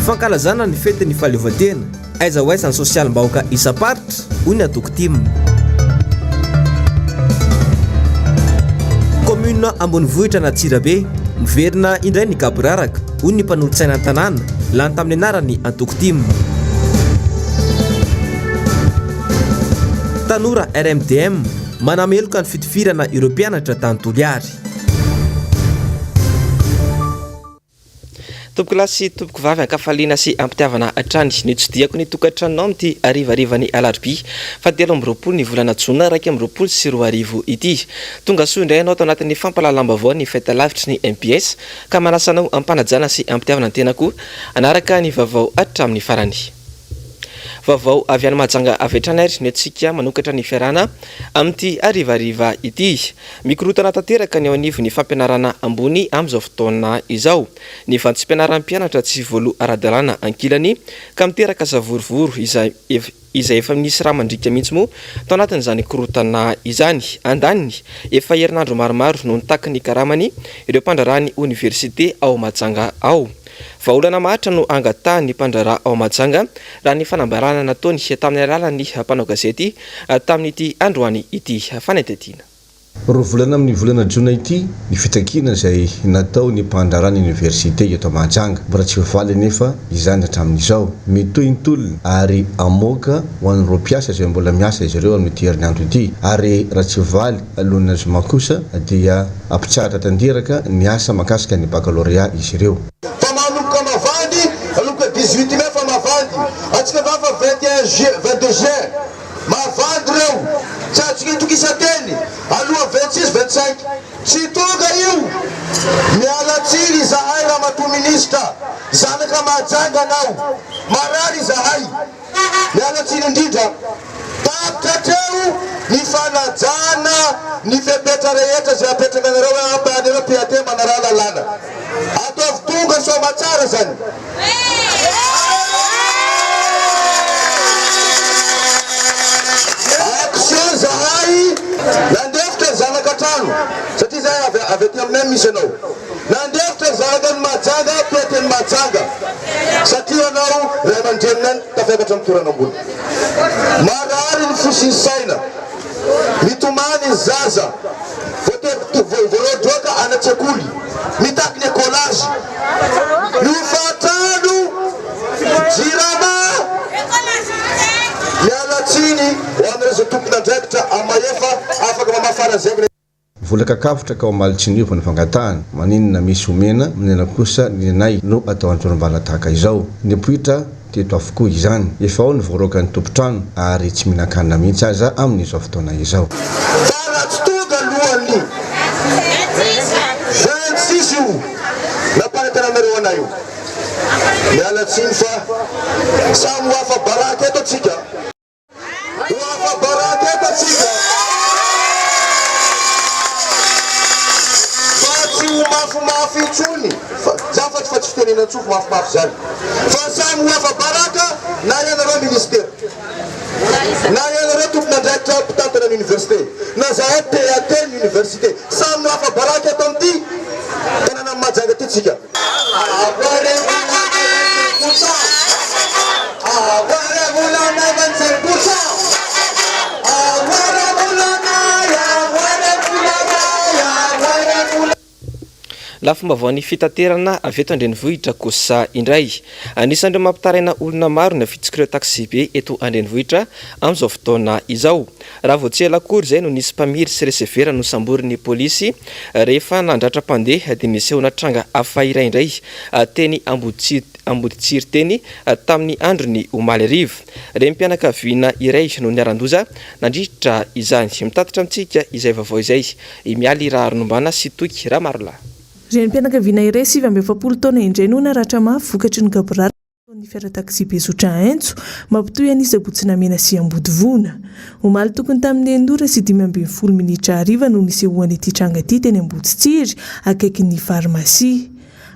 Fankalazana ny fetin'ny fahaleovantena, aiza ho aiza ny sosialim-bahoaka isam-paritra, hoy ny antoko tim. Commune ambonivohitra an'Antsirabe, miverina indray ny gaboraraka, hoy ny mpanolotsaina ny tanàna, lany tamin'ny anaran'ny antoko tim. Tanora RMDM, manameloka ny fitifirana ireo mpianatra tany Toliary. Tompokolahy sy tompokovavy ankafaliana sy ampitiavana hatrany no itsidihako ny tokantranonao amin'ity harivarivan'ny alarobia fahatelo 22 ny volana jona 2021 ity. Tonga soa indray ianao ato anatin'ny fampahalalam-baovao ny fahitalavitry ny mbs ka manasa anao am-panajana sy am-pitiavana ny tena koa hanaraka ny vaovao hatramin'ny farany. Vaovao avy any Mahajanga avy hatrany ary no antsika manokatra ny fiarahana amin'ity harivariva ity. Mikorontana tanteraka ny eo anivon'ny fampianarana ambony amin'izao fotoana izao. Ny vatsim-pianaran'ny mpianatra tsy voaloa ara-dalàna ankilany ka miteraka savorovoro izay izay efa misy rà mandriaka mihitsy moa tao anatin'izany korontana izany. Andaniny, efa herinandro maromaro no nitaky ny karamany ireo mpandraharaha ny oniversite ao Mahajanga ao. Vahaolana maharitra no angatahan'ny mpandraharaha ao Mahajanga raha ny fanambarana nataony tamin'ny alalan'ny mpanao gazety tamin'ity androany ity fanadihadiana. Roa volana amin'ny volana jona ity ny fitakiana izay natao ny mpandraharaha ny oniversite eto Mahajanga. Mbola tsy voavaly anefa izany hatramin'izao. Mitohy ny tolona ary hamoaka ho an'ireo mpiasa izay mbola miasa izy ireo amin'ity herinandro ity. Ary raha tsy voavaly alohan'ny zoma kosa dia hampitsahatra tanteraka ny asa mahakasika ny bakalorea izy ireo. Fa manomboka mavandy, manomboka 18 mai fa mavandy. Antsika va fa 21 juin, 22 juin. Mavandy reo. Tsy azontsika itokisan-teny. Aloha 26, 25. Tsy tonga io. Miala tsiny izahay Ramatoa Minisitra. Zanaka Mahajanga anao. Marary izahay. Miala tsiny indrindra. Tapitra hatreo ny fanajana ny fepetra rehetra izay apetraka anareo hoe ampahan'ireo PAT manaraha lalàna. Ataovy tonga soamatsara zany. Action zahay nandefitra ny zanaka trano satria zahay avy avy aty aminay misy anao. Nandefitra ny zanaka ny Mahajanga PAT ny Mahajanga satria ianao ray aman-dreninay tafiakatra amin'ny toerana ambony. Marary ny fo sy ny saina. Mitomany ny zaza. Voatery voaroadroaka any an-tsekoly. Mitaky ny écolage. Hofan-trano, Jirama. Miala tsiny ho an'ireo izay tompon'andraikitra amin'ny mahefa afaka mamaha faran'izay. Vola kakafotra ka omaly tsy niova ny fangatahana, maninona misy omena, omena kosa ny anay no atao anjorom-bala tahaka izao. Nipoitra teto avokoa izany. Efa ao ny voaroaka ny tompon-trano ary tsy mihinan-kanina mihitsy aza amin'izao fotoana izao. Fa raha tsy tonga alohan'ny 26 io nampanantenanareo anay io, miala tsiny fa samy ho afa-baraka eto antsika. Ho afa-baraka eto antsika fa tsy ho mafimafy intsony, fa zany fa tsy fa tsy fitenenan-tsofy mafimafy zany, fa samy ho afa-baraka na ianareo ministera, na ianareo tompon'andraikitra mpitantana ny université, na zahay PAT ny université, samy ho afa-baraka eto amin'ity tanànan'i Mahajanga ity tsika. Lafim-baovaon'ny fitaterana avy eto an-drenivohitra kosa indray. Anisan'ireo mampitaraina olona maro ny afitsik'ireo taksibe eto an-drenivohitra amin'izao fotoana izao. Raha vao tsy ela akory izay no nisy mpamily sy resevera nosamborin'ny polisy rehefa nandratra mpandeha dia nisehoana tranga hafa iray indray teny Amboditsiry teny tamin'ny andron'ny omaly hariva. Renim-pianakaviana iray no niharan-doza nandritra izany. Mitatitra amintsika izay vaovao izay i Mialy Raharinombana sy Toky Ramarolahy. Renim-pianakaviana iray 49 taona indray no naratra mafy vokatry ny gaboraraka. Ny fiara taksibe zotra Haintso mampitohy an'i Sabotsinamena sy Ambodivona. Omaly tokony tamin'ny enina ora sy 15 minitra hariva no nisehoan'ity tranga ity teny Amboditsiry, akaikin'ny farmasia.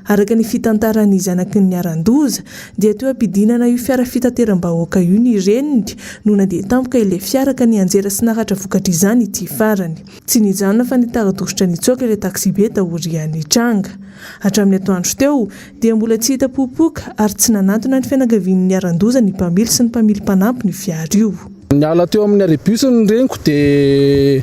Araka ny fitantaran'ny zanaky ny niharan-doza dia teo am-pidinana io fiara fitateram-bahoaka io ny reniny no nandeha tampoka ilay fiara ka nianjera sy naratra vokatr'izany ity farany. Tsy nijanona fa nitari-dositra nitsoaka ilay taxibe taorian'ny tranga. Hatramin'ny atoandro teo dia mbola tsy hita popoka ary tsy nanantona ny fianakavian'ny niharan-doza ny mpamily sy ny mpamily mpanampy ny fiara io. Niala teo amin'ny arrêt bus ny reniko dia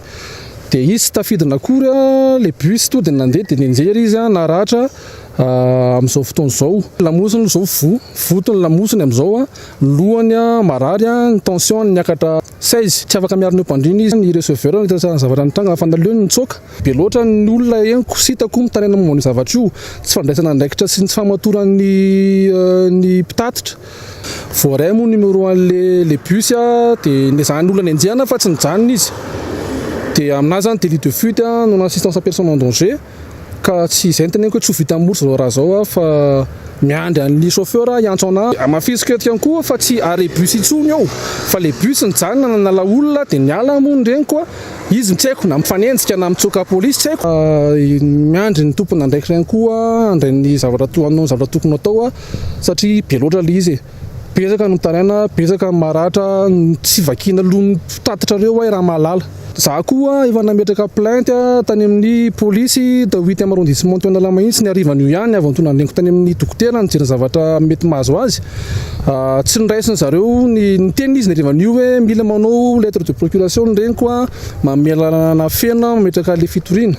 dia izy tsy tafidina akory ilay bus tonga dia nandeha dia nianjera izy naratra amin'izao fotoana izao. Lamosiny izao voa, voto ny lamosiny amin'izao, ny lohany marary, ny tension-ny niakatra 16, tsy afaka miarina eo am-pandriana izy, ny receveur no nahita ny zavatra nitranga fa naleony nitsoaka. Be loatra ny olona henoko sy hitako mitaraina momba an'io zavatra io, tsy fandraisana andraikitra sy ny tsy fahamatoran'ny ny mpitatitra. Voaray moa numéro an'le le bus dia nezahany olona nenjehana fa tsy nijanona izy. Dia aminahy zany délit de fuite non assistance à personne en danger ka tsy izay no teneniko hoe tsy ho vita mora zao raha zao fa miandry an'ny chauffeur hiantso anah. Hamafisiko eto ihany koa fa tsy arrêt bus intsony eo fa le bus nijanona nanala olona dia niala moa ny reniko. Izy tsy haiko na mifanenjika na mitsoaka polisy tsy haiko. Miandry ny tompon'andraikitra ihany koa handray ny zavatra to hanao ny zavatra tokony hatao satria be loatra ilay izy e. Betsaka ny mitaraina, betsaka ny maratra, tsy vakiana loha mpitatitra ireo aho raha mahalala. Za koa efa nametraka plainte tany amin'ny polisy tao huitième arrondissement teo Analamahitsy ny harivan'io ihany avy nitondra ny reniko tany amin'ny dokotera nijery ny zavatra mety mahazo azy. Tsy noraisin zareo ny niteny izy ny harivan'io hoe mila manao lettre de procuration ny reniko a, manome alalana feno mametraka le fitoriana.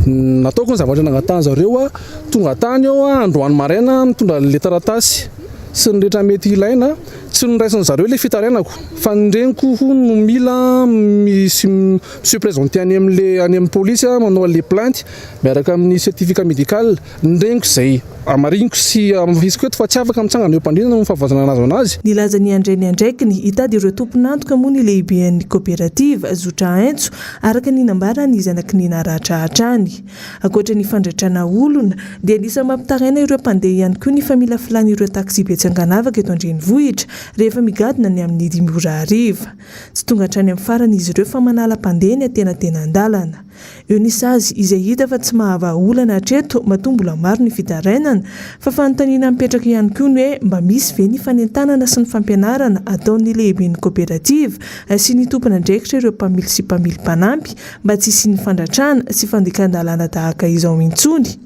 Nataoko ny zavatra nangatahan zareo a, tonga tany aho a androany maraina nitondra le taratasy sy ny rehetra mety ilaina, tsy noraisin zareo le fitarainako fa ny reniko hono no mila mi se presenter any amle any amin'ny polisy manao anle plainte miaraka amin'ny certificat médical. Ny reniko izay hamariniko sy hamafisiko eto fa tsy afaka mitsangana eo am-pandriana noho ny fahavoazana nahazo anazy. Nilaza ny handray ny andraikiny hitady ireo tompon'antoka moa ny lehiben'ny koperativa, Zotra Haintso, araka ny nambaran'ny zanaky ny naratra hatrany. Ankoatra ny fandratrana olona, dia anisan'ny mampitaraina ireo mpandeha ihany koa ny familafilan'ireo taksibe tsy ankanavaka eto an-drenivohitra rehefa migadona ny amin'ny dimy ora hariva. Tsy tonga hatrany amin'ny farany izy ireo fa manala mpandeha ny antenatenan-dalana. Eo ny sazy izay hita fa tsy mahavaha olana hatreto matoa mbola maro ny fitarainana, fa fanontaniana mipetraka ihany koa ny hoe mba misy ve ny fanentanana sy ny fampianarana ataon'ny lehiben'ny koperativa sy ny tompon'andraikitra ireo mpamily sy mpamily mpanampy mba tsy hisian'ny fandratrana sy fandikan-dalàna tahaka izao intsony?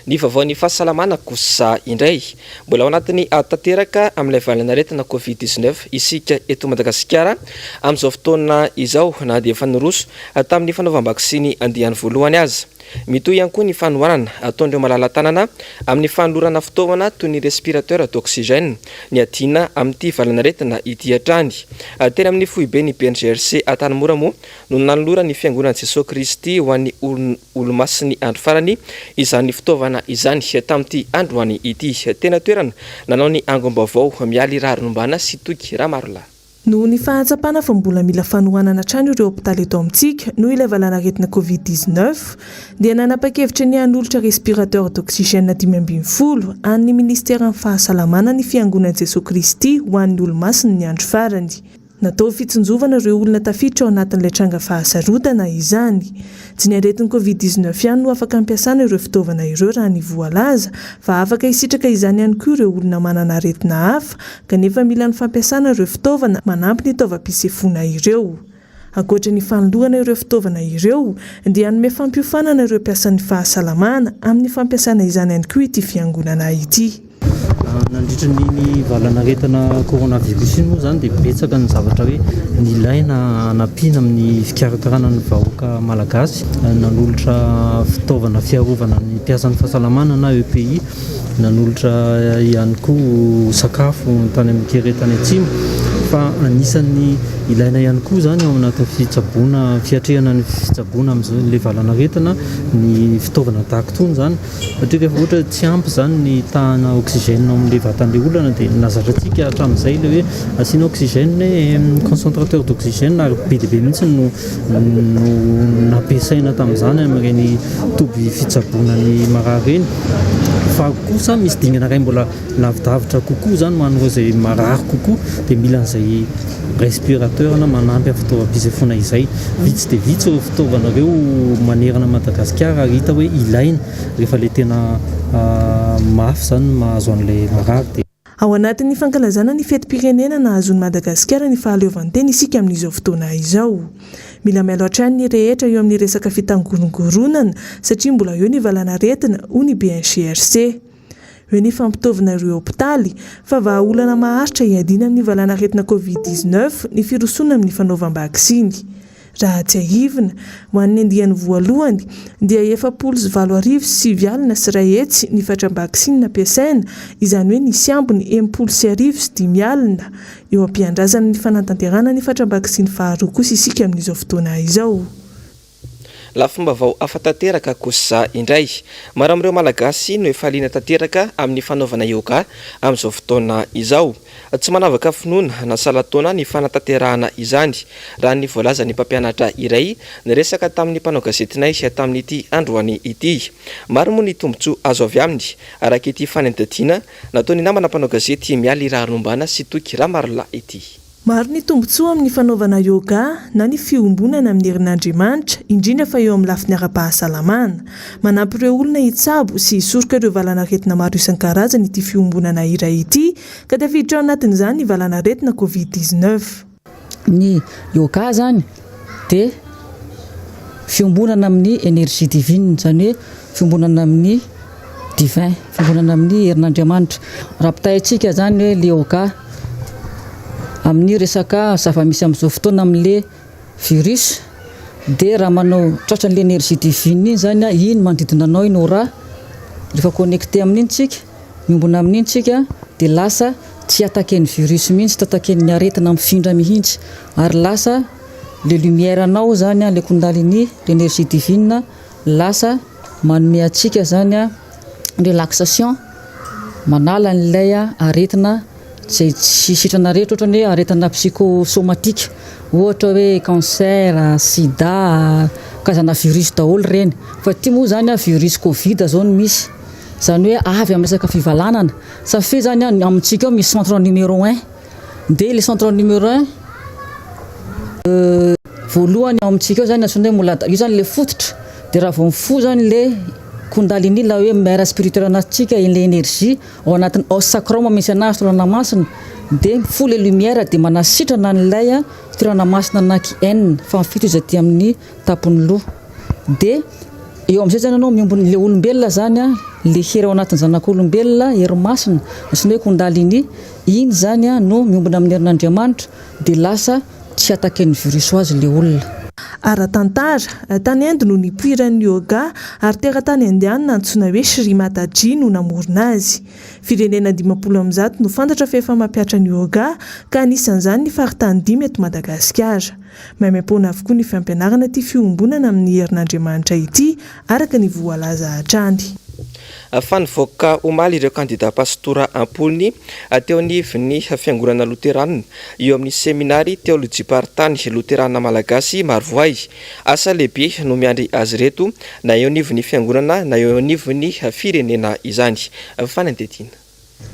Ny vaovaon'ny fahasalamana kosa indray. Mbola ao anatin'ny ady tanteraka amin'ilay valanaretina Covid 19 isika eto Madagasikara amin'izao fotoana izao na dia efa niroso tamin'ny fanaovam-baksiny andiany voalohany aza. Mitohy ihany koa ny fanohanana ataon'ireo malala-tanana amin'ny fanolorana fitaovana toy ny respirateur d'oxygène niadiana amin'ity valanaretina ity hatrany. Teny amin'ny foiben'ny BNGRC Antanimora moa no nanoloran'ny Fiangonan'i Jesoa Kristy ho an'ny Olomasin'ny Andro Farany izany fitaovana izany tamin'ity androany ity. Tena toerana nanao ny angom-baovao Mialy Raharinombana sy Toky Ramarolahy. Noho ny fahatsapana fa mbola mila fanohanana hatrany ireo hopitaly eto amintsika noho ilay valanaretina Covid 19 dia nanapa-kevitra ny hanolotra respirateur d'oxygène 15 an'ny Minisiteran'ny Fahasalamana ny Fiangonan'i Jesoa Kristy ho an'ny Olomasiny ny andro farany. Natao ho fitsinjovana ireo olona tafiditra ao anatin'ilay tranga fahasarotana izany. Tsy ny aretin'ny Covid 19 ihany no afaka ampiasana ireo fitaovana ireo raha ny voalaza fa afaka hisitraka izany ihany koa ireo olona manana aretina hafa kanefa mila ny fampiasana ireo fitaovana manampy ny taovam-pisefoana ireo. Ankoatra ny fanolorana ireo fitaovana ireo dia hanome fampiofanana ireo mpiasan'ny fahasalamana amin'ny fampiasana izany ihany koa ity fiangonana ity. Nandritra iny valanaretina coronavirus iny moa izany dia betsaka ny zavatra hoe nilaina hanampiana amin'ny fikarakarana ny vahoaka malagasy. Nanolotra fitaovana fiarovana ny mpiasan'ny fahasalamana na EPI, nanolotra ihany koa sakafo tany amin'ny kere tany atsimo. Fa anisan'ny ilaina ihany koa izany ao anatin'ny fitsaboana, fiatrehana ny fitsaboana amin'ilay valanaretina ny fitaovana tahaka itony izany. Satria rehefa ohatra hoe tsy ampy izany ny tahana oxygène ao amin'ilay vatan'ilay olona dia nahazatra antsika hatramin'izay ilay hoe asiana oxygène e, concentrateur d'oxygène ary be dia be mihitsy no no nampiasaina tamin'izany amin'ireny toby fitsaboana ny marary ireny. Fa kosa misy dingana iray mbola lavidavitra kokoa izany ho an'ireo izay marary kokoa dia mila an'izay. respirateur na manampy amin'ny fitaovam-pisefoana izay. Vitsy dia vitsy ireo fitaovana ireo manerana an'i Madagasikara ary hita hoe ilaina rehefa ilay tena mafy izany ny mahazo an'ilay marary dia. Ao anatin'ny fankalazana ny fetim-pirenena nahazoan'i Madagasikara ny fahaleovantena isika amin'izao fotoana izao. Mila mailo hatrany ny rehetra eo amin'ny resaka fitangorongoronana satria mbola eo ny valanaretina, hoy ny BNGRC. Eo ny fampitaovina ireo hopitaly, fa vahaolana maharitra hiadiana amin'ny valanaretina Covid 19 ny firosoana amin'ny fanaovam-baksiny. Raha tsiahivina, ho an'ny andiany voalohany, dia 1840 900 ny fatram-baksiny nampiasaina, izany hoe nisy ambiny 1060. Eo am-piandrasana ny fanatanterahana ny fatram-baksiny faharoa kosa isika amin'izao fotoana izao. Lafim-baovao hafa tanteraka kosa indray. Maro amin'ireo Malagasy no efa liana tanteraka amin'ny fanaovana yoga amin'izao fotoana izao. Tsy manavaka finoana na salan-taona ny fanatanterahana izany, raha ny voalazan'ny mpampianatra iray niresaka tamin'ny mpanao gazetinay tamin'ity androany ity. Maro moa ny tombontsoa azo avy aminy, araka ity fanadihadiana nataon'ny namana mpanao gazety Mialy Raharombana sy Toky Ramarolahy ity. Maro ny tombontsoa amin'ny fanaovana yoga na ny fiombonana amin'ny herin'Andriamanitra, indrindra fa eo amin'ny lafiny ara-pahasalamana. Manampy ireo olona hitsabo sy hisoroka ireo valanaretina maro isan-karazany ity fiombonana iray ity, ka tafiditra ao anatin'izany ny valanaretina Covid 19. Ny yoga izany dia fiombonana amin'ny énergie divine, izany hoe fiombonana amin'ny divin, fiombonana amin'ny herin'Andriamanitra. Raha ampitahaintsika izany hoe le yoga amin'ny resaka zava-misy amin'izao fotoana amin'le virus dia raha manao tratran'le énergie divine iny izany, iny manodidina anao iny aura, rehefa connecté amin'iny tsika, miombona amin'iny tsika dia lasa tsy attaquer-n'ny virus mihitsy, tsy attaquer-n'ny aretina mifindra mihitsy ary lasa le lumière anao izany, le kundalini, l'énergie divine lasa manome antsika izany relaxation, manala an'ilay aretina izay tsy sitrana rehetra ohatra ny hoe aretina psychosomatique ohatra hoe cancer, sida, karazana virus daholo ireny fa ity moa izany virus covid izao no misy izany hoe avy amin'ny resaka fivalanana ça fait izany amintsika ao misy centre numéro un dia ilay centre numéro un Voalohany ao amintsika ao zany antsoina hoe Muladhara, io zany le fototra, de raha vao mifoha zany le Kundalini ilay hoe mère spirituelle anatintsika, ilay énergie ao anatin'ny os sacrum misy anazy taolana masina, de mifoha le lumière de manasitrana an'ilay toerana masina anaky enina fa ny fito izy aty amin'ny tampon'ny loha, de eo amin'izay zany ianao miombona, le olombelona zany an, le hery ao anatin'ny zanak'olombelona, hery masina antsoina hoe Kundalini, iny zany an no miombona amin'ny herin'Andriamanitra de lasa Tsy attaquer-n'ny virus ho azy le olona. Ara-tantara, tany Inde no nipoiran'ny yoga ary teratany indianina antsoina hoe Shri Mataji no namorona azy. Firenena 150 no fantatra fa efa mampihatra ny yoga ka anisan'izany ny faritany dimy eto Madagasikara. Maimaimpoana avokoa ny fampianarana ity fiombonana amin'ny herin'Andriamanitra ity araka ny voalaza hatrany. Fa nivoaka omaly ireo kandida pastora am-polony teo anivon'ny fiangonana loteranina eo amin'ny seminary teolojiam-paritany loterana malagasy Marovoay. Asa lehibe no miandry azy ireto na eo anivon'ny fiangonana na eo anivon'ny firenena izany. Fanadihadiana.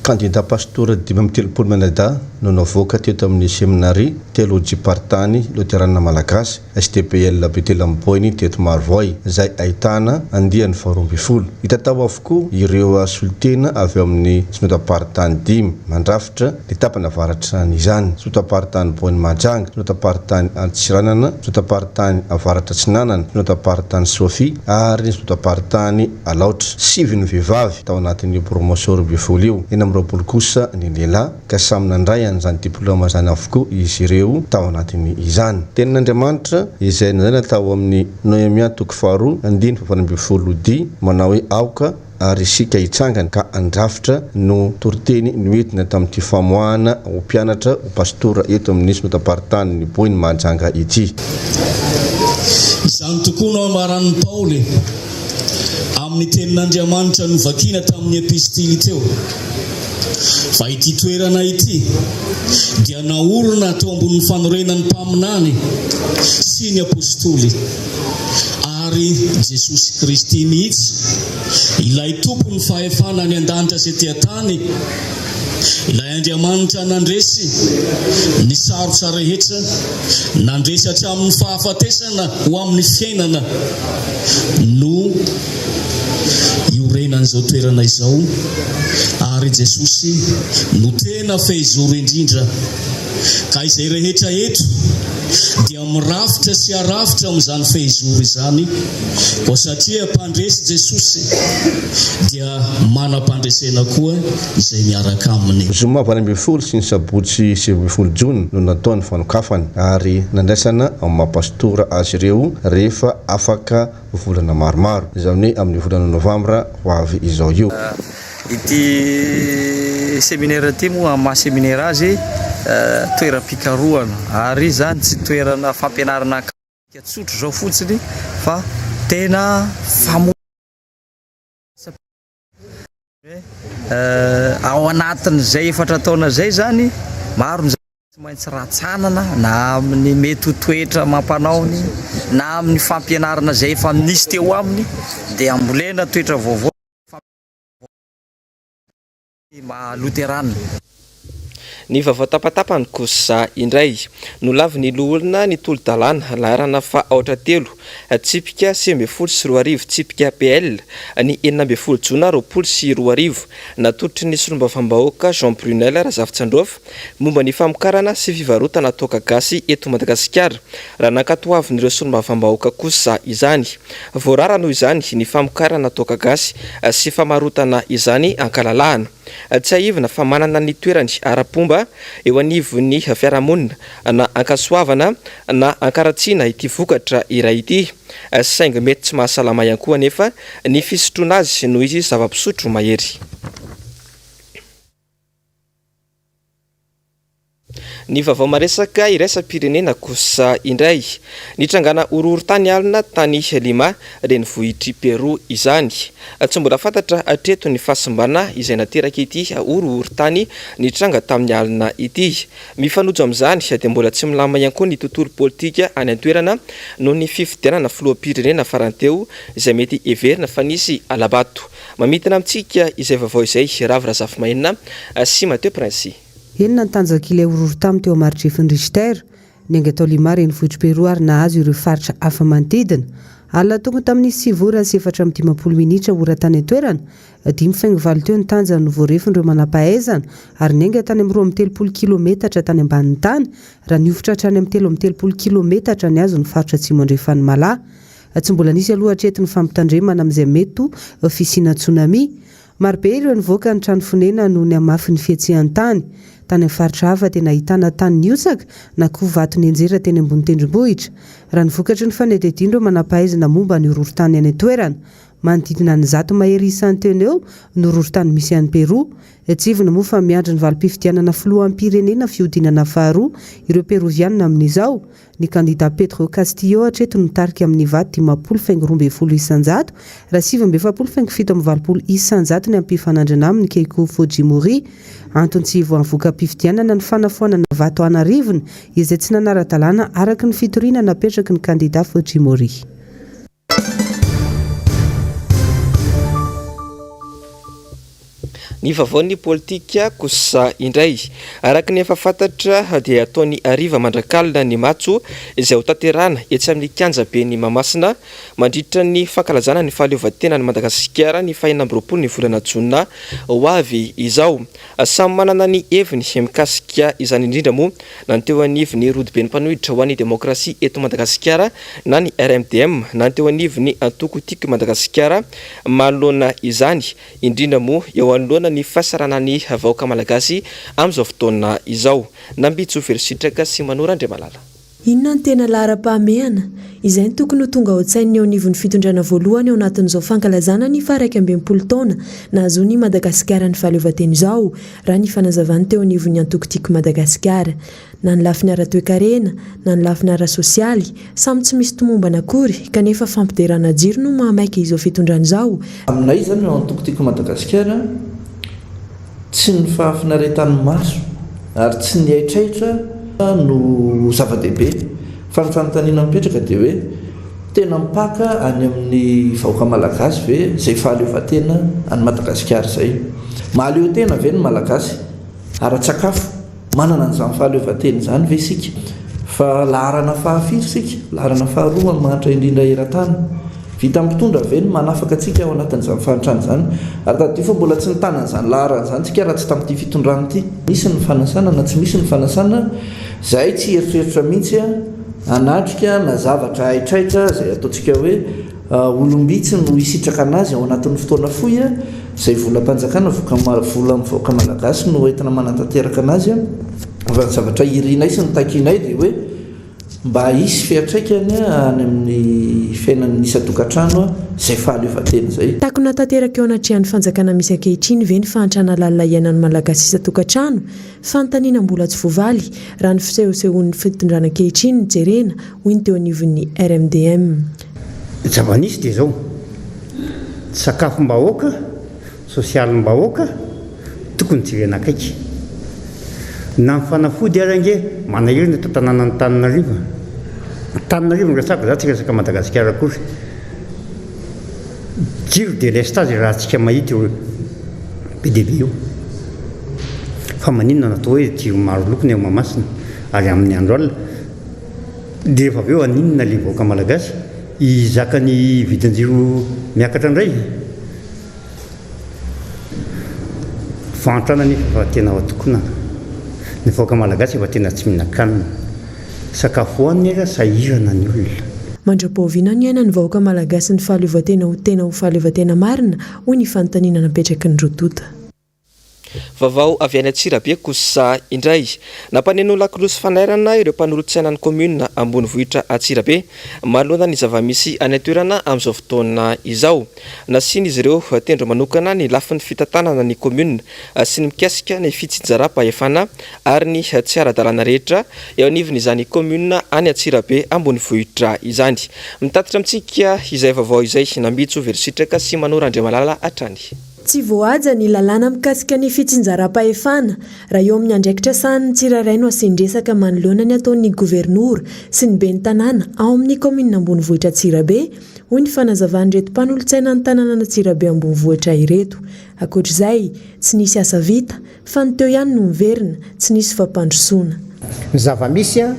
Kandida pastora 35 mianadahy no navoaka teto amin'ny Seminary Teolojiam-paritany Loterana Malagasy, STPL Betela Ambohiny teto Marovoay, izay ahitana andiany faharoambinifolo. Hita tao avokoa ireo solontena avy ao amin'ny synodam-paritany dimy mandrafitra ny tapany avaratra an'izany, synodam-paritany Boeny Mahajanga, synodam-paritany Antsiranana, synodam-paritany Avaratra Atsinanana, synodam-paritany Sofia ary ny synodam-paritany Alaotra. Sivy ny vehivavy tao anatin'io promotion 12 io, 26 kosa ny lehilahy, ka samy nandray an'izany diplaoma izany avokoa izy ireo tao anatin'izany. Tenin'Andriamanitra izay nolazaina tao amin'ny Noemia toko faharoa andininy fahavalo ambin'ny D manao hoe aoka ary isika hitsangana ka handrafitra no toriteny noentina tamin'ity famoahana ho mpianatra ho pastora eto amin'ny Synodam-paritanin'i Boeny Mahajanga ity. Izany tokoa no ambaran'i Paoly amin'ny tenin'Andriamanitra novakina tamin'ny epistily teo, fa ity toerana ity dia naorina teo ambonin'ny fanorenan'ny mpaminany sy ny apostoly ary Jesosy Kristy mihitsy, ilay Tompon'ny fahefana any an-danitra sy ety an-tany. Ilay Andriamanitra nandresy ny sarotra rehetra, nandresy hatramin'ny fahafatesana ho amin'ny fiainana no iorenan'izao toerana izao ary Jesosy no tena fehizoro indrindra ka izay rehetra eto dia mirafitra sy arafitra amin'izany fehizoro izany koa satria mpandresy Jesosy dia manam-pandresena koa izay miaraka aminy. Zoma 18 sy ny sabotsy 19 jona no natao ny fanokafana ary nandraisana amin'ny maha pastora azy ireo rehefa afaka volana maromaro, izany hoe amin'ny volana novambra ho avy izao io. Ity seminaire ity moa amin'ny maha seminaire azy toeram-pikarohana ary izany tsy toerana fampianarana akademika tsotra izao fotsiny fa tena famoronana ao anatin'izay efatra taona izay izany maro ny zavatra tsy maintsy rantsanana na amin'ny mety ho toetra amam-panaony na amin'ny fampianarana izay efa nisy teo aminy dia ambolena toetra vaovao maha loterana. Ny vaovao tapatapany kosa indray. Nolavin'ny loholona ny tolo-dalàna laharana faha aotra telo tsipika 2019 tsipika PL ny 16 jona 2020 natolotry ny solombavambahoaka Jean Brunel Razafitsandrofa momba ny famokarana sy fivarotana toaka gasy eto Madagasikara raha nankatoavin'ireo solombavambahoaka kosa izany. Voarara noho izany ny famokarana toaka gasy sy famarotana izany ankalalahana. Tsiahivina fa manana ny toerany ara-pomba eo anivon'ny fiarahamonina na ankasoavana na ankaratsiana ity vokatra iray ity, saingy mety tsy mahasalama ihany koa anefa ny fisotroana azy noho izy zava-pisotro mahery. Ny vaovao maresaka iraisam-pirenena kosa indray. Nitrangana horohorontany alina tany Lima, renivohitr'i Peroa izany. Tsy mbola fantatra hatreto ny fahasimbana izay naterak'ity horohorontany nitranga tamin'ny alina ity. Mifanojo amin'izany dia mbola tsy milamina ihany koa ny tontolo politika any an-toerana noho ny fifidianana filoham-pirenena farany teo izay mety heverina fa nisy hala-bato. Mamintina amintsika izay vaovao izay Ravo Razafimahenina sy Mathieu Princy. Henona ny tanjak'ilay horohorontany teo Amarotrefin'i Richter, niainga tao Lima renivohitr'i Peroa ary nahazo ireo faritra hafa manodidina. Alina tokony tamin'ny sivy ora sy 54 minitra ora tany an-toerana, dimy faingo valo teo ny tanjany no voarefin'ireo manampahaizana ary niainga tany amin'ny 32 kilometatra tany ambanin'ny tany raha nihofotra hatrany amin'ny 33 kilometatra nihazo ny faritra atsimo andrefan'i Mala. Tsy mbola nisy aloha hatreto ny fampitandremana amin'izay mety ho fisiana tsunami. Marobe ireo nivoaka ny trano fonenana noho ny hamafin'ny fihetsehan-tany. Tany amin'ny faritra hafa dia nahitana tany nihotsaka na koa vato nianjera teny ambony tendrombohitra. Raha ny vokatry ny fanadihadian'ireo manampahaizana momba ny horohorontany any an-toerana, manodidina ny zato mahery isan-teny eo no horohorontany misy any Peroa. Tsiahivina moa fa miandry ny valim-pifidianana filoham-pirenena fihodinana faharoa ireo Perovianina amin'izao. Ny kandidà Pedro Castillo hatreto no mitarika amin'ny vato 50,12% raha 49,87% ny ampifanandrina aminy Keiko Fujimori. Antony tsy hivoahan'ny voka-pifidianana ny fanafoanana vato an'arivony izay tsy nanara-dalàna araka ny fitoriana napetraky ny kandidà Fujimori. Ny vaovaon'ny politika kosa indray. Araka ny efa fantatra dia ataon'ny hariva mandrak'alina ny matso izay hotanterahana etsy amin'ny kianjaben'i Mahamasina mandritra ny fankalazana ny fahaleovantenan'i Madagasikara ny fahenina amby roapolo ny volana jona ho avy izao. Samy manana ny heviny mikasika izany indrindra moa na ny teo anivon'ny Rodoben'ny mpanohitra ho an'ny demokrasia eto Madagasikara na ny RMDM na ny teo anivon'ny antoko Tiako i Madagasikara manoloana izany, indrindra moa eo anoloana ny fahasaranan'ny vahoaka malagasy amin'izao fotoana izao. Nambitso Velositraka sy Manoro Andriamalala. Inona no tena laharam-pahamehana? Izay no tokony ho tonga ao an-tsain'ny eo anivon'ny fitondrana voalohany ao anatin'izao fankalazana ny faha-61 taona nahazoan'i Madagasikara ny fahaleovantena izao, raha ny fanazavan'ny teo anivon'ny antoko Tiako Madagasikara. Na ny lafiny ara-toekarena, na ny lafiny ara-sosialy, samy tsy misy tomombana akory, kanefa fampiderana jiro no mahamaika izao fitondrana izao, Aminay izany ao antoko Tiako Madagasikara, Tsy ny fahafinaretan'ny maso ary tsy ny haitraitra no zava-dehibe fa ny fanontaniana mipetraka dia hoe tena mipaka any amin'ny vahoaka malagasy ve izay fahaleovantena any Madagasikara izay? Mahaleo tena ve ny Malagasy? Ara-tsakafo, manana an'izany fahaleovantena izany ve isika? Fa laharana fahafiry isika? Laharana faharoa amin'ny mahantra indrindra eran-tany. Vitan'ny mpitondra ve ny manafaka antsika ao anatin'izany fahantrana izany? Ary tadidio fa mbola tsy nitana an'izany laharana izany isika raha tsy tamin'ity fitondrana ity. Misy ny fanasana na tsy misy ny fanasana, izahay tsy hieritreritra mihitsy hanatrika na zavatra haitraitra izay ataontsika hoe olom-bitsy no hisitraka an'azy ao anatin'ny fotoana fohy, izay volam-panjakana, vola amin'ny vahoaka malagasy no entina manatanteraka an'azy. Fa ny zavatra irinay sy ny takianay dia hoe Mba hisy fiantraikany any amin'ny fiainan'ny isan-tokantrano izay fahaleovantena izay. Takona tanteraka eo anatrehan'ny fanjakana misy ankehitriny ve ny fahantrana lalina iainan'ny Malagasy isan-tokantrano? Fanontaniana mbola tsy voavaly, raha ny fisehosehoan'ny fitondrana ankehitriny no jerena, hoy ny teo anivon'ny RMDM. Ny zava-nisy dia izao, sakafom-bahoaka Sosialim-bahoaka tokony jerena akaiky. Na ny fanafody ary ange manahirana eto an-tanànan'Antananarivo. Antananarivo no resahako, za tsy resaka Madagasikara akory. Jiro délestage raha tsika mahita io be dia be io. Fa maninona no atao hoe jiro maro loko ny ao Mahamasina ary amin'ny andro alina? Dia rehefa avy eo haninona ilay vahoaka malagasy? Hizaka ny vidin-jiro miakatra indray? Fahantrana anefa efa tena ao an-tokonana. Ny vahoaka malagasy efa tena tsy mihinan-kanina. Sakafo hohaniny aza sahirana ny olona. Mandra-pahoviana no hiainan'ny vahoaka malagasy ny fahaleovantena ho tena ho fahaleovantena marina? hoy ny fanontaniana napetraky ny roa tonta. Vaovao avy any Antsirabe kosa indray. Nampaneno lakolosy fanairana ireo mpanolotsainan'ny kaominina ambonivohitra Antsirabe manoloana ny zava-misy any an-toerana amin'izao fotoana izao. Nasian'izy ireo tendro manokana ny lafiny fitantanana ny kaominina sy ny mikasika ny fitsinjaram-pahefana ary ny tsy ara-dalàna rehetra eo anivon'izany kaominina any Antsirabe ambonivohitra izany. Mitatitra amintsika izay vaovao izay Nambitso Velositraka sy Manoro Andriamalala hatrany. Tsy voahaja ny lalàna mikasika ny fitsinjaram-pahefana raha eo amin'ny andraikitra sahanin'ny tsirairay no asian-dresaka manoloana ny ataon'ny governora sy ny ben'ny tanàna ao amin'ny kaominina ambonivohitra Antsirabe, hoy ny fanazavan'ireto mpanolotsainan'ny tanànan'Antsirabe ambonivohitra ireto. Ankoatra izay, tsy nisy asa vita, Fa ny teo ihany no miverina, tsy nisy fampandrosoana. Ny zava-misy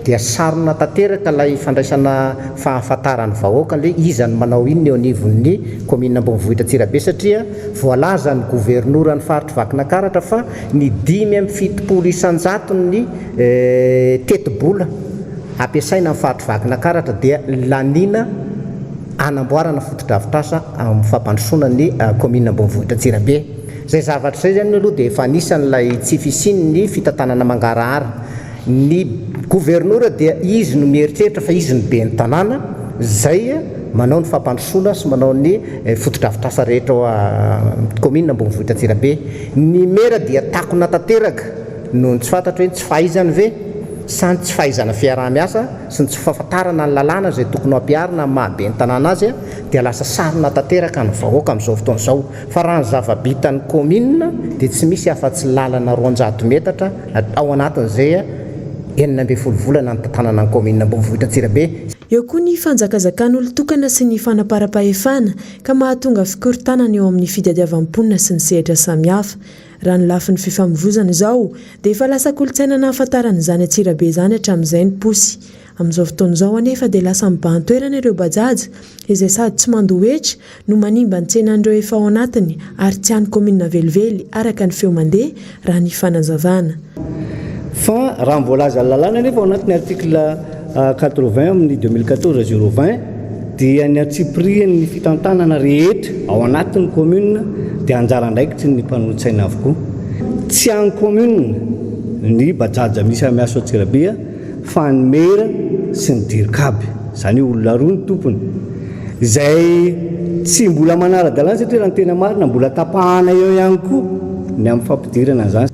dia sarona tanteraka ilay fandraisana fahafantaran'ny vahoaka hoe iza no manao inona eo anivon'ny kaominina ambonivohitra Antsirabe satria voalazan'ny governoran'ny faritr'i Vakinakaratra fa ny 75 isan-jaton'ny tetibola ampiasaina amin'ny faritr'i Vakinakaratra dia laniana hanamboarana fotodrafitrasa amin'ny fampandrosoana ny kaominina ambonivohitra Antsirabe. Izay zavatra izay izany aloha dia efa anisan'ilay tsy fisian'ny fitantanana mangarahara. Ny governora dia izy no mieritreritra fa izy no ben'ny tanàna izay manao ny fampandrosoana sy manao ny fotodrafitrasa rehetra ao kaominina ambonivohitra Antsirabe. Ny mera dia takona tanteraka noho ny tsy fantatro hoe ny tsy fahaizany ve sa ny tsy fahaizana fiaraha-miasa sy ny tsy fahafantarana ny lalàna izay tokony ho ampiharina amin'ny maha ben'ny tanàna azy dia lasa sarona tanteraka ny vahoaka amin'izao fotoana izao. Fa raha ny zava-bitan'ny kaominina dia tsy misy afa-tsy lalana 200 metatra ao anatin'izay 16 volana nitantanana ny kaominina ambonivohitra Antsirabe. Eo koa ny fanjakazakan'olon-tokana sy ny fanaparam-pahefana ka mahatonga fikorontanana eo amin'ny fitadiavan'ny mponina sy ny sehatra samihafa. Raha ny lafiny fifamoivozana izao dia efa lasa kolontsaina nahafantarana izany Antsirabe izany hatramin'izay ny posy. Amin'izao fotoana izao anefa dia lasa mibahan-toerana ireo Bajaj izay sady tsy mandoa hetra no manimba ny tsenan'ireo efa ao anatiny ary tsy an'ny kaominina velively araka ny feo mandeha raha ny fanazavana. Fa raha ny voalazan'ny lalàna anefa ao anatin'ny article 80 amin'ny 2014 020 dia ny antsipirian'ny fitantanana rehetra ao anatin'ny commune dia anjara andraikitry ny mpanolotsaina avokoa. Tsy an'ny commune ny bajaj misy miasa ao Antsirabe fa ny maire sy ny dircab, izany hoe olona roa ny tompony, izay tsy mbola manara-dalàna satria raha ny tena marina mbola tapahana eo ihany koa ny amin'ny fampidirana an'izany.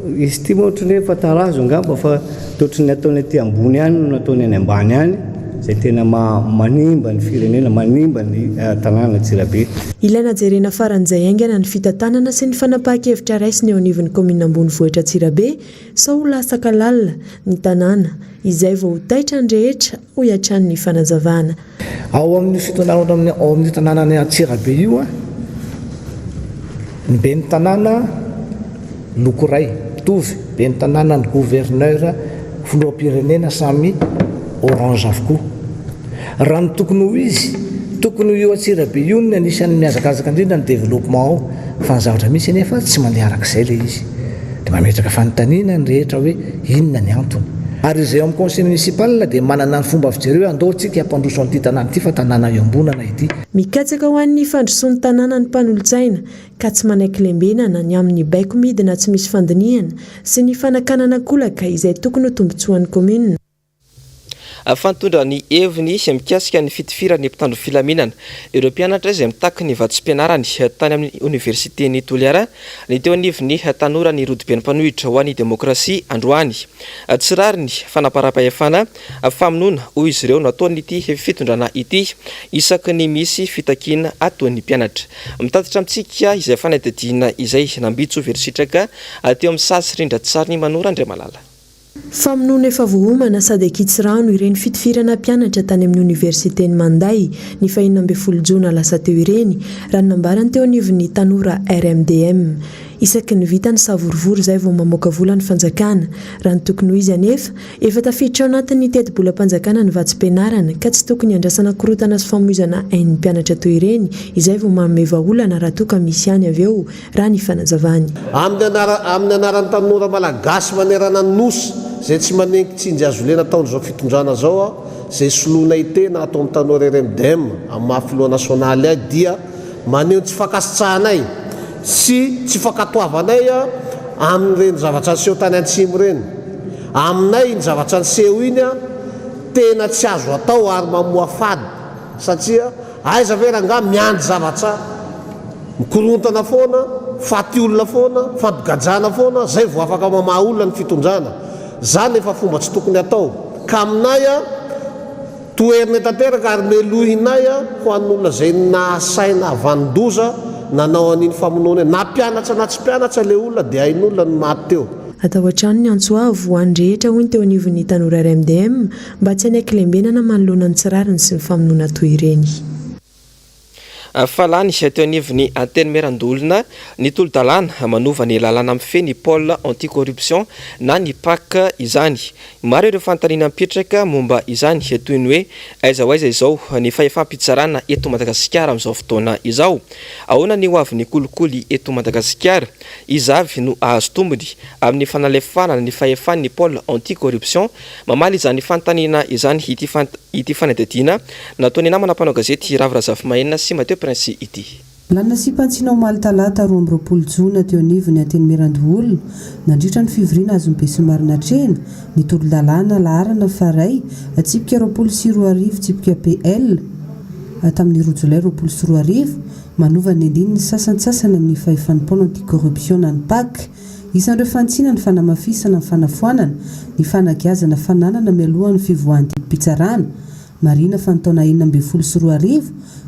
Izy ity moa ohatran'ny hoe efa tarazo angamba fa toa ohatran'ny ataony aty ambony ihany no nataony any ambany any, izay tena manimba ny firenena, manimba ny tanàna Antsirabe. Ilaina jerena faran'izay haingana ny fitantanana sy ny fanapahan-kevitra raisina eo anivon'ny kaominina ambonivohitra Antsirabe Sao ho latsaka lalina ny tanàna, izay vao ho taitra ny rehetra, hoy hatrany ny fanazavana. Ao amin'io fitondrana ao amin'io tanànan'i Antsirabe io, ny ben'ny tanàna loko iray. mitovy, ben'ny tanàna, ny gouverneur, filoham-pirenena samy orange avokoa. Raha ny tokony ho izy, tokony ho io Antsirabe io no anisan'ny mihazakazaka indrindra ny développement ao, fa ny zavatra misy anefa tsy mandeha arak'izay ilay izy. Dia mametraka fanontaniana ny rehetra hoe inona ny antony. Ary izay ao amin'ny conseil municipal dia manana ny fomba fijery hoe andao tsika hampandroso an'ity tanàna ity fa tanàna iombonana ity. Mikatsaka ho an'ny fandrosoan'ny tanàna ny mpanolotsaina ka tsy manaiky lembenana ny amin'ny baiko midina tsy misy fandinihana sy ny fanakanana an-kolaka izay tokony ho tombontsoan'ny kaominina. Fa nitondra ny heviny mikasika ny fitifiran'ny mpitandro filaminana ireo mpianatra izay mitaky ny vatsim-pianarany tany amin'ny oniversiten'i Toliara ny teo anivon'ny tanoran'ny rodoben'ny mpanohitra ho an'ny demokrasia androany. Tsy rariny fanaparam-pahefana famonoana hoy izy ireo no ataon'ity fitondrana ity isaky ny misy fitakiana ataon'ny mpianatra. Mitatitra amintsika izay fanadihadiana izay Nambitso Velositraka teo amin'ny sary sy rindran-tsarin'i Manoro Andriamalala. Famonoana efa voaomana sady ankitsirano ireny fitifirana mpianatra tany amin'ny oniversiten'i Manday ny fahenina ambinifolo jona lasa teo ireny, raha ny nambarany teo anivon'ny tanora RMDM. Isaky ny vita ny savorovoro izay vao mamoaka vola ny fanjakana. Raha ny tokony ho izy anefa, efa tafiditra ao anatin'ny tetibolam-panjakana ny vatsim-pianarana ka tsy tokony hiandrasana korontana sy famoizana ain'ny mpianatra toy ireny izay vao manome vahaolana raha toa ka misy ihany avy eo raha ny fanazavany. Amin'ny anara amin'ny anaran'ny tanora malagasy manerana ny Nosy izay tsy manenky tsinjy hazolena ataon'izao fitondrana izao aho izay soloinay tena ato amin'ny tanora RMDM amin'ny maha filoha nasionaly ahy dia maneho ny tsy fankasitrahanay sy tsy fankatoavanay amin'ireny zavatra niseho tany antsimo ireny. Aminay iny zavatra niseho iny tena tsy azo atao ary mamoafady satria Aiza ve rangaha miandry zavatra mikorontana foana, faty olona foana, fampigajana foana, zay vao afaka mamaha olona ny fitondrana. Zany efa fomba tsy tokony atao. Ka aminay a, toherinay tanteraka ary melohinay a, ho an'olona zay nahasaina havanondoza nanao an'iny famonoana iny. Na mpianatra na tsy mpianatra le olona dia hain'olona ny maty teo. Atao hatrany ny antso avo ho an'ny rehetra hoy ny teo anivon'ny Tanora RMDM Mba tsy hanaiky lembenana manoloana ny tsy rariny sy ny famonoana toy ireny. Fa lany teo anivon'ny Antenimierandoholona ny tolo-dalàna manova ny lalàna mifehy ny Pôle anti-corruption na ny Pac izany. Maro ireo fanontaniana mipetraka momba izany toy ny hoe aiza ho aiza izao ny fahefam-pitsarana eto Madagasikara amin'izao fotoana izao? Ahoana ny hoavin'ny kolikoly eto Madagasikara? Iza avy no hahazo tombony amin'ny fanalefahana ny fahefan'ny Pôle anti-corruption Mamaly izany fanontaniana izany ity ity fanadihadiana nataon'ny namana mpanao gazety Ravo Razafimahenina sy Mathieu Prince ity. Lany nasiam-pantsina omaly talata 22 jona teo anivon'ny Antenimierandoholona, nandritra ny fivoriana azon'ny besinimaro natrehina, ny tolo-dalàna laharana faha-iray, tsipika 2020 tsipika PL, tamin'ny roa jolay 2020, manova ny andininy sasantsasany amin'ny fahefan'ny Pôle anti-corruption na ny Pac. Isan'ireo fanitsiana ny fanamafisana ny fanafoanana ny fanagiazana fananana mialohan'ny fivoahan'ny didim-pitsarana. Marihina fa ny taona 2016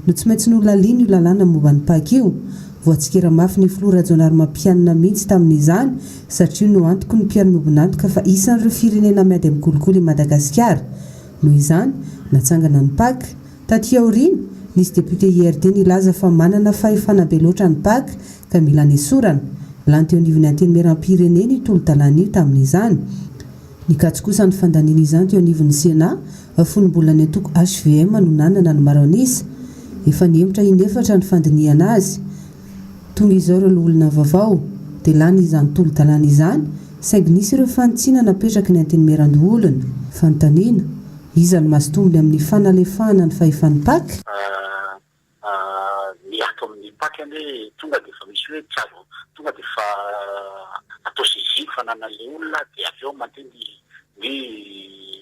no tsy maintsy nolaliana io lalàna momba ny Pac io. Voatsikera mafy ny filoha Rajaonarimampianina mihitsy tamin'izany satria no antoky ny mpiara-miombon'antoka fa isan'ireo firenena miady amin'ny kolikoly i Madagasikara. Noho izany, natsangana ny Pac. Taty aoriana, nisy député IRD nilaza fa manana fahefana be loatra ny Pac ka mila nesorana. Lany teo anivon'ny Antenimierampirenena io tolo-dalàna io tamin'izany. Nikatso kosa ny fandaniana izany teo anivon'ny Sénat, fony mbola ny antoko hvm no nanana ny maro an'isa. Efa nihemotra in'efatra ny fandinihana azy. Tonga izao ireo loholona vaovao, dia lany izany tolo-dalàna izany, saingy nisy ireo fanitsiana napetraky ny Antenimierandoholona. Fanontaniana, Iza no mahazo tombony amin'ny fanalefahana ny fahefan'ny Pac? Ny ato amin'ny Pac anie tonga dia efa misy hoe tsy azo tonga dia efa atao saisie ny fananan'ilay olona dia avy eo mandeha ny ny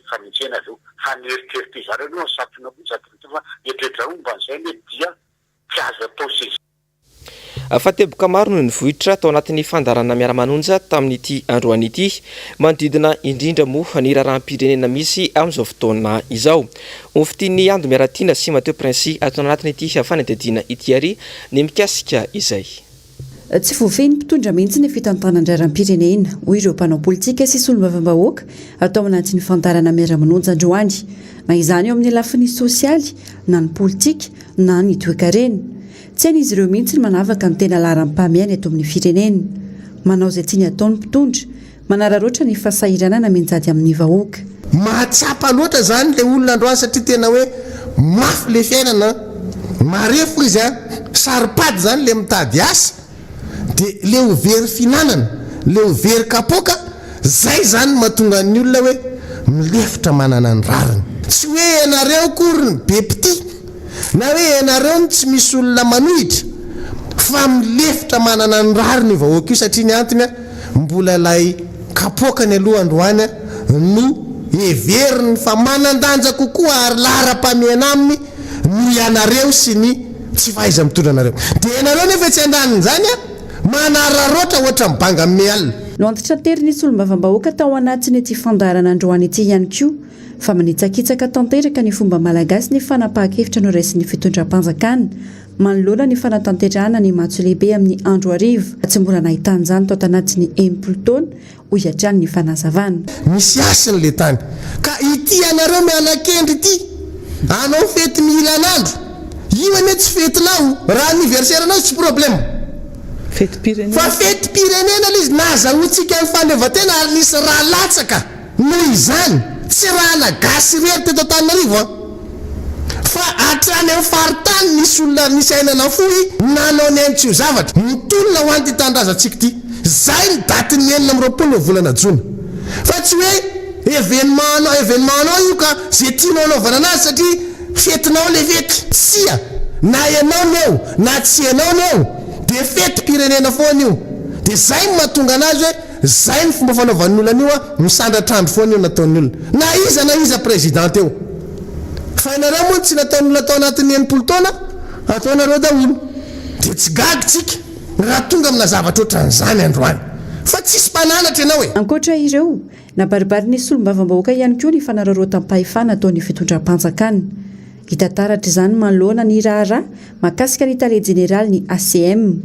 fanenjehana avy eo. Fa ny eritreritr'i zareo aloha ny santionany koa ny zava-dehibe fa ny eritreritr'i zareo momba an'izay anie dia tsy azo atao saisie. Fa teboka maro no nivoitra tao anatin'ny fandaharana Miara-manonja tamin'ity androany ity, manodidina indrindra moa ny raharaham-pirenena misy amin'izao fotoana izao. Hofintin'i Ando Miaratiana sy Mathieu Princy ato anatin'ity fanadihadiana ity àry ny mikasika izay. Tsy voafehin'ny mpitondra mihitsy ny fitantanan-draharaham-pirenena, hoy ireo mpanao politika sy solombavambahoaka tao anatin'ny fandaharana Miara-manonja androany. Na izany eo amin'ny lafiny sosialy, na ny politika, na ny toekarena. Tsy hain'izy ireo mihitsy ny manavaka ny tena laharam-pahamehana eto amin'ny firenena. Manao izay tiany atao ny mpitondra, manararaotra ny fahasahiranana mianjady amin'ny vahoaka. Mahatsapa loatra zany le olona androany satria tena hoe mafy le fiainana an, marefo izy an, saropady zany le mitady asa de le ho very fihinanana, le ho very kapoaka, zay zany no mahatonga ny olona hoe milefitra manana ny rariny. Tsy hoe ianareo akory no be mpitia na hoe ianareo no tsy misy olona manohitra fa milefitra manana ny rariny io vahoaka io satria ny antony an, mbola ilay kapoakany aloha androany no heveriny fa manan-danja kokoa ary laharam-pahamehana aminy noho ianareo sy ny tsy fahaiza-mitondra anareo. Dia ianareo nefa etsy andanin'izany an, manararaotra ohatran'ny banga mialina. Noantitraterin'ny solombavambahoaka tao anatin'ity fandaharana androany ity ihany koa fa manitsakitsaka tanteraka ny fomba malagasy ny fanapahan-kevitra noraisin'ny fitondram-panjakana manoloana ny fanatanterahana ny matso lehibe amin'ny andro hariva. Tsy mbola nahitana izany tao tanatin'ny 60 taona, hoy hatrany ny fanazavana. Misy hasiny le tany. Ka ity anareo miala kendry ity, anao fety mihilan'andro, io anie tsy fetinao, raha anniversaire nao izy tsy problème. Fetim-pirenena. Fa fetim-pirenena le izy, nahazahoantsika ny fahaleovantena ary nisy rà latsaka. Noho izany, tsy ràna gasy irery teto Antananarivo an! Fa hatrany amin'ny faritany nisy olona nisy aina nafoy nanao ny ainy tsy ho zavatra. Mitolona ho an'ity tanindrazantsika ity. Izay ny datin'ny 26 ny volana jona. Fa tsy hoe événement anao événement anao io ka ze tianao anaovana anazy satria fetinao le fety. Tsia! Na ianao no eo na tsy ianao no eo dia fetim-pirenena foana io. Dia izay no mahatonga anazy hoe Zay ny fomba fanaovan'ny olona an'io a, misandratra andro foana io nataon'ny olona. Na iza na iza président teo. Fa ianareo moa ny tsy nataon'ny olona tao anatin'ny 60 taona, ataonareo daholo. Dia tsy gaga tsika raha tonga amina zavatra ohatran'izany androany. Fa tsisy mpananatra ianao e. Ankoatra ireo, nabaribarin'ny solombavambahoaka ihany koa ny fanararaotam-pahefana ataon'ny fitondram-panjakana. Hita taratra izany manoloana ny raharaha mahakasika ny tale jeneralin'ny ACM.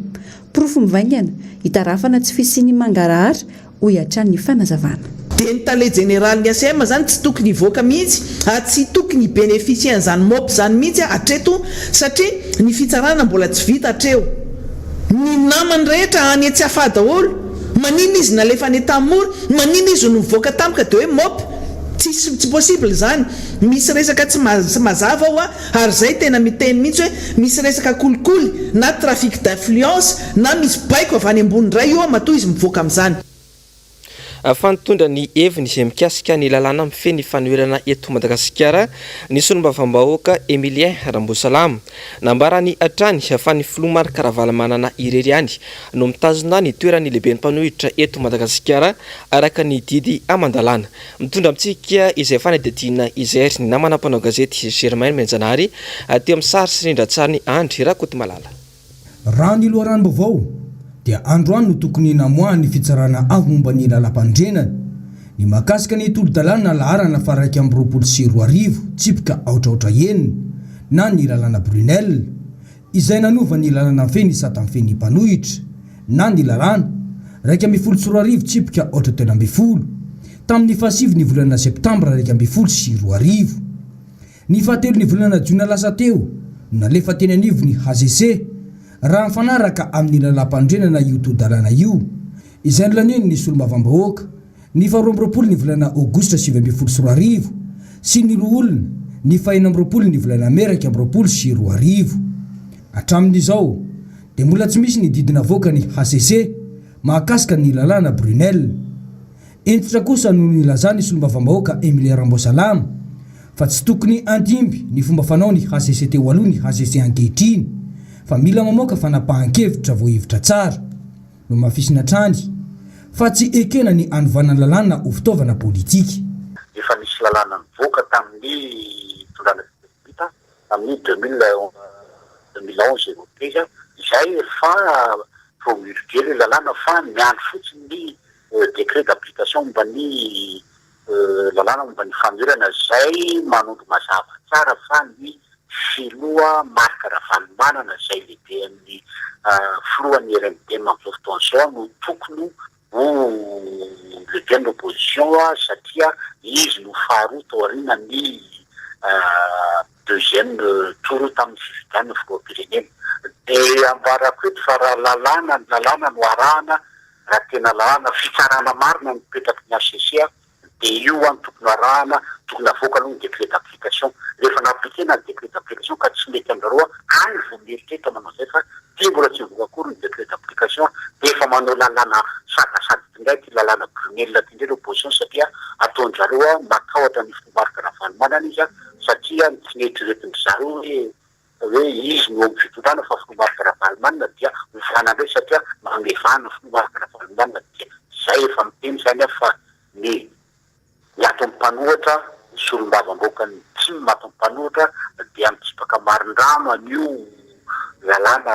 Porofo mivaingana, itarafana tsy fisian'ny mangarahara, hoy hatrany ny fanazavana. Dia ny tale jeneralin'ny ACM zany tsy tokony hivoaka mihitsy ary tsy tokony hi-beneficier an'izany mop izany mihitsy hatreto satria ny fitsarana mbola tsy vita hatreo. Ny namany rehetra any Tsiafahy daholo, maninona izy nalefa any Antanimora, maninona izy no mivoaka tampoka dia hoe mop? Tsisy, tsy possible izany. Misy resaka tsy mazava ao a. Ary zay tena miteny mihitsy hoe misy resaka kolikoly na trafic d'influence na misy baiko avy any ambony indray io matoa izy mivoaka amin'izany. Fa nitondra ny heviny mikasika ny lalàna mifehy ny fanoherana eto Madagasikara ny solombavambahoaka Emilien Rambosalama. Nambarany hatrany fa ny filoha Marc Ravalomanana irery ihany no mitazona ny toeran'ny lehiben'ny mpanohitra eto Madagasikara araka ny didy aman-dalàna. Mitondra amintsika izay fanadihadiana izay ary ny namana mpanao gazety Germain Nomenjanahary teo amin'ny sary sy rindran-tsarin'i Andry Rakotomalala. Raha ny loharanom-baovao dia androany no tokony namoahan'ny fitsarana avo momba ny lalàmpanorenana ny mahakasika ny tolo-dalàna laharana faha 2021 tsipika aotraotra enina na ny lalàna Brunelle izay nanova ny lalàna mifehy ny sata mifehy ny mpanohitra na ny lalàna 2011 tsipika aotra 13 tamin'ny fahasivy ny volana septambra 2011. Ny fahatelo ny volana jona lasa teo no nalefa teny anivon'ny hcc raha mifanaraka amin'ny lalàmpanorenana io tolo-dalàna io izay nolanian'ny solombavambahoaka ny faha 22 ny volana aogositra 2019 sy ny loholona ny faha 26 ny volana mey 2021. Hatramin'izao dia mbola tsy misy ny didy navoakan'ny hcc mahakasika ny lalàna Brunelle. Hentitra kosa no nilazan'ny solombavambahoaka Emilia Ramboasalama fa tsy tokony handimby ny fomba fanao ny hcc teo aloha ny hcc ankehitriny fa mila mamoaka fanapahan-kevitra voahevitra tsara. Nohamafisina hatrany fa tsy ekena ny hanovana ny lalàna ho fitaovana politika. Efa nisy lalàna nivoaka tamin'ny fitondrana tetezamita tamin'ny 2011 zéro treize izay efa promulguer ilay lalàna fa miandry fotsiny ny décret d'application momba ny lalàna momba ny fanoherana izay manondro mazava tsara fa ny filoha Marc Ravalomanana izay lehiben'ny filohan'ny RMDM amin'izao fotoana izao no tokony ho lehiben'ny opposition satria izy no faharoa taorian'ny deuxième tour tamin'ny fifidianana filoham-pirenena. Dia ambarako eto fa raha lalàna ny lalàna no arahana. raha tena lalàna fitsarana marina no mipetraky ny HCC dia io no tokony arahana, tokony avoaka aloha ny décret d'application. Rehefa na-appliquer-na ny décret d'application ka tsy mety aminareo any vao mieritreritra manao izay fa ity mbola tsy nivoaka akory ny décret d'application dia efa manao lalàna sadasada ity indray ity lalàna Brunel ity indray ny opposition satria ataon-dRareo matahotra ny filoha Marc Ravalomanana izy satria tsy neritreretin-dry zareo hoe hoe izy no eo amin'ny fitondrana fa filoha Marc Ravalomanana dia ovana indray satria manome vahana ny filoha Marc Ravalomanana dia zay efa miteny zany aho fa ny ny ato amin'ny mpanohatra ny solombavambaokan'ny tim ato amin'ny mpanohatra dia mitsipaka marindrano an'io lalàna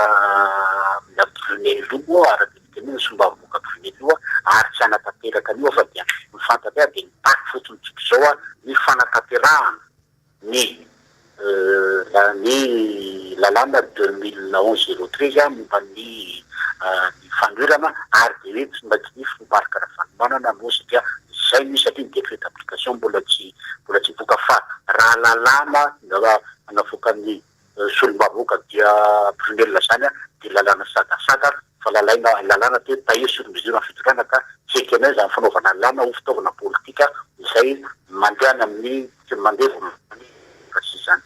na Brunel io moa araka ny fitenenana solombavambaoka Brunel io ary tsy hanatanteraka an'io aho fa dia ny fantatray dia mitaky fotsiny tsotr'izao aho ny fanatanterahana ny ny lalàna 2011 013 momba ny ny fanoherana ary dia hoe tsy maintsy ny filoha Marc Ravalomanana no satria izay no izy satria ny décret d'application mbola tsy mbola tsy nivoaka fa raha lalàna navoakan'ny solombavambahoaka dia Brunelle izany dia lalàna sadasada fa lalaina lalàna dia taillé sur mesure ny fitondrana ka tsy ekenay izany fanaovana lalàna ho fitaovana politika izay mandeha any amin'ny Tsy mandeha vao mandeha izany.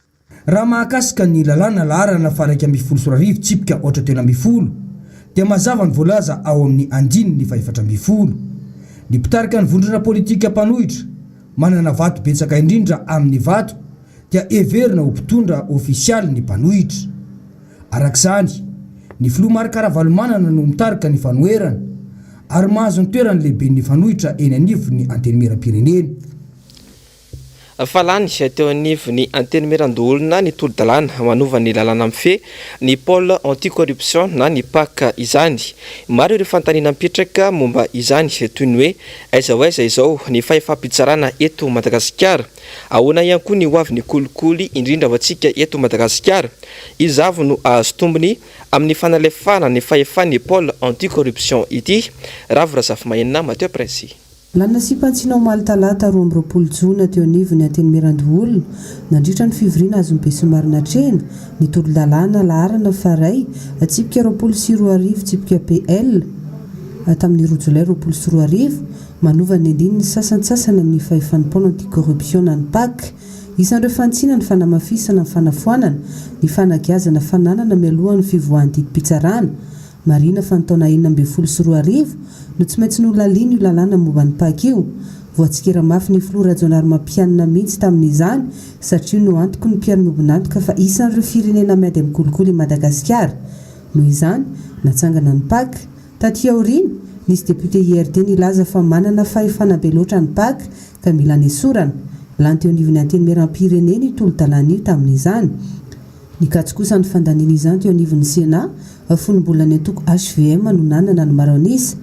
Raha mahakasika ny lalàna laharana faha 2011 tsipika aotra 13 dia mazava ny voalaza ao amin'ny andininy faha 14. Ny mpitarika ny vondrona politika mpanohitra manana vato betsaka indrindra amin'ny vato dia heverina ho mpitondra ofisialy ny mpanohitra. Araka izany, ny filoha Marc Ravalomanana no mitarika ny fanoherana ary mahazo ny toeran'ny lehiben'ny fanohitra eny anivon'ny Antenimierampirenena. Fa lany teo anivon'ny Antenimierandoholona ny tolo-dalàna manova ny lalàna mifehy ny Pôle anti-corruption na ny Pac izany. Maro ireo fanontaniana mipetraka momba izany toy ny hoe aiza ho aiza izao ny fahefam-pitsarana eto Madagasikara? Ahoana ihany koa ny hoavin'ny kolikoly indrindra ho antsika eto Madagasikara? Iza avy no hahazo tombony amin'ny fanalefahana ny fahefan'ny Pôle anti-corruption ity? Ravo Razafimahenina Mathieu Prince. Lany nasiam-pantsina omaly talata 22 jona teo anivon'ny Antenimierandoholona, nandritra ny fivoriana azon'ny besinimaro natrehina, ny tolo-dalàna laharana faha-iray, tsipika 2020 tsipika PL, tamin'ny roa jolay 2020, manova ny andininy sasantsasany amin'ny fahefan'ny Pôle anti-corruption na ny Pac. Isan'ireo fanitsiana ny fanamafisana ny fanafoanana ny fanagiazana fananana mialohan'ny fivoahan'ny didim-pitsarana, Marihina fa ny taona 2016 no tsy maintsy nolaliana io lalàna momba ny Pac io. Voatsikera mafy ny filoha Rajaonarimampianina mihitsy tamin'izany satria io no antoky ny mpiara-miombon'antoka fa isan'ireo firenena miady amin'ny kolikoly i Madagasikara. Noho izany, natsangana ny Pac. Taty aoriana, nisy député IRD nilaza fa manana fahefana be loatra ny Pac ka mila nesorana. Lany teo anivon'ny Antenimierampirenena io tolo-dalàna io tamin'izany. Nikatso kosa ny fandaniana izany teo anivon'ny Sénat, fony mbola ny antoko hvm no nanana ny maro an'isa.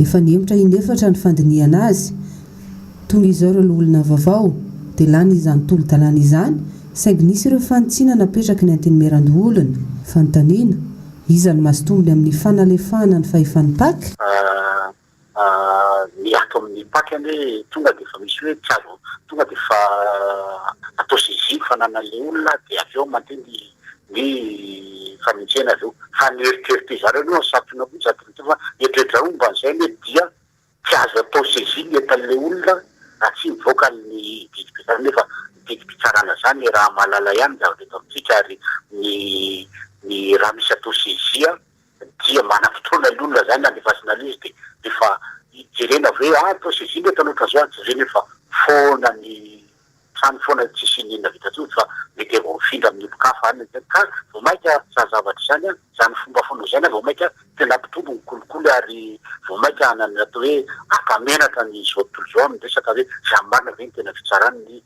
Efa nihemotra in'efatra ny fandinihana azy. Tonga izao ireo loholona vaovao, dia lany izany tolo-dalàna izany, saingy nisy ireo fanitsiana napetraky ny Antenimierandoholona. Fanontaniana, Iza no mahazo tombony amin'ny fanalefahana ny fahefan'ny Pac? Ny ato amin'ny Pac anie tonga dia efa misy hoe tsy azo tonga dia efa atao saisie ny fananan'ilay olona dia avy eo mandeha ny ny fanenjehana avy eo. Fa ny eritreritr'i zareo aloha ny santionany moa ny santionany fa ny eritreritr'i zareo momba an'izay anie dia tsy azo atao saisie ny entan'ilay olona raha tsy mivoaka ny didim-pitsarana nefa ny didim-pitsarana izany raha mahalala ihany ny zavatra eto amintsika ary ny ny raha misy atao saisie dia manam-potoana ny olona zany andefasana an'izy dia rehefa jerena avy hoe ah atao saisie ny entana ohatran'izao ah jerena efa foana ny trano foana tsisy n'inona vita intsony fa mety efa mifindra amin'ny olon-kafa any ka vao mainka zany zavatra izany an, izany fomba fanao izany an vao mainka tena hampitombo ny kolikoly ary vao mainka hanana atao hoe hampamenatra ny izao tontolo izao amin'ny resaka hoe izany marina ve ny tena fitsaran'ny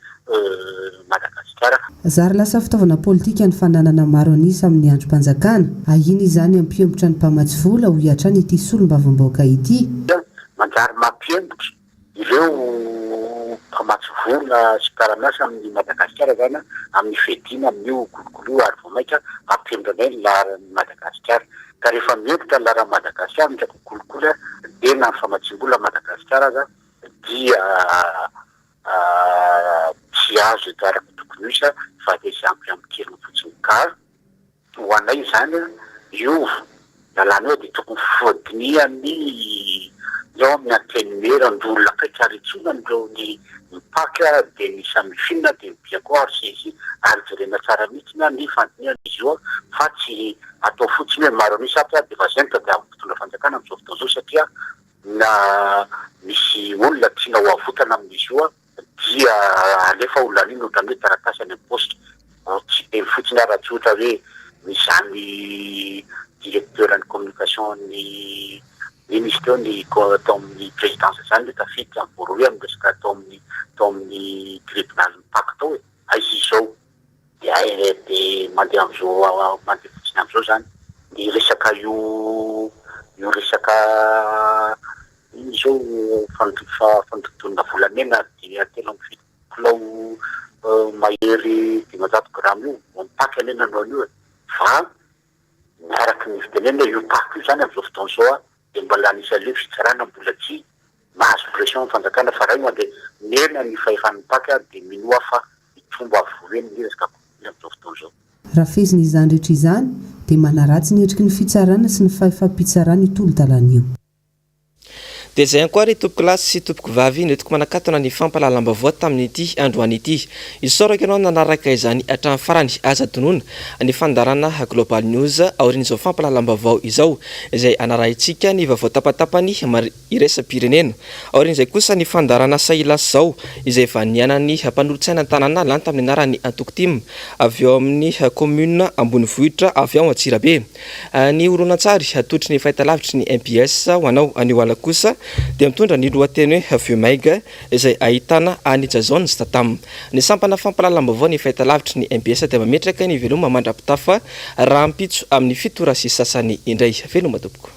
Madagasikara. Zary lasa fitaovana politika ny fananana maro an'isa amin'ny andrim-panjakana. Ahiana izany hampihemotra ny mpamatsy vola, hoy hatrany ity solombavambahoaka ity. Manjary mampihemotra ireo mpamatsy vola sy mpiara-miasa amin'i Madagasikara izany amin'ny fiadiana amin'io kolikoly io ary vao mainka hampihemotra indray ny laharan'i Madagasikara. Ka rehefa mihemotra ny laharan'i Madagasikara mikasika ny kolikoly dia na ny famatsiam-bola Madagasikara aza dia Tsy azo eto araka ny tokony ho izy fa dia izay ampiampy kely fotsiny ka ho anay izany io lalàna io dia tokony fodinihan'ny. Ny ao amin'ny antenimiera ny olona akaiky ary intsony an'ireo ny ny pac dia ny samifin dia ny bianco ary csi ary jerena tsara mihitsy ny fandinihana izy io fa tsy atao fotsiny hoe maro an'isa ato dia efa zay no tadiavin'ny mpitondra fanjakana amin'izao fotoana izao satria na misy olona tiana ho avotana amin'izy io dia alefa ho laniana ohatran'ny hoe taratasy any amin'ny paositra. Tsy teny fotsiny ary raha tsy ohatra hoe misy izany directeur ny communication ny iny izy teo ny tao amin'ny présidence izany hoe tafiditra amin'ny voarohirohy amin'ny resaka tao amin'ny tao amin'ny tribonalin'ny Pac tao e! Aiza izy izao? Dia dia mandeha amin'izao mandeha fotsiny amin'izao izany ny resaka io io resaka Inona izao fanodinkodinana volamena dia 73 kilao mahery 500 grama io, vao mitaky anie nanao an'io e! Fa ny araka ny fitenenana io pac io izany amin'izao fotoana izao dia mbola anisan'ilay hoe fitsarana mbola tsy mahazo pression ny fanjakana fa raha io mandeha mihena ny fahefan'ny pac dia minoa aho fa hitombo avo heny ny resaka kolikoly amin'izao fotoana izao. Raha fehezina izany rehetra izany dia manaratsy ny endriky ny fitsarana sy ny fahefam-pitsarana io tolo-dalàna io. Dia izay ihany koa ry tompokolahy sy tompokovavy nentiko manakatona ny fampahalalam-baovao tamin'ity androany ity. Isaorako ianao nanaraka izany hatramin'ny farany. Aza adinoina ny fandaharana Global News aorian'izao fampahalalam-baovao izao izay hanarahintsika ny vaovao tapatapany iraisam-pirenena. Aorian'izay kosa ny fandaharana Sahilasy izao izay efa niainan'ny mpanolotsaina an-tanàna lany tamin'ny anaran'ny antoko tim avy ao amin'ny kaominina ambonivohitra avy ao Antsirabe. Ny horonantsary atolotry ny fahitalavitry ny mbs ho anao anio alina kosa dia mitondra ny lohateny hoe Vieux Meg izay ahitana an'i Jason Statham. Ny sampana fampahalalam-baovao ny fahitalavitry ny mbs dia mametraka ny veloma mandra-pitafa rahampitso amin'ny 7 ora sy sasany indray. Veloma tompoko.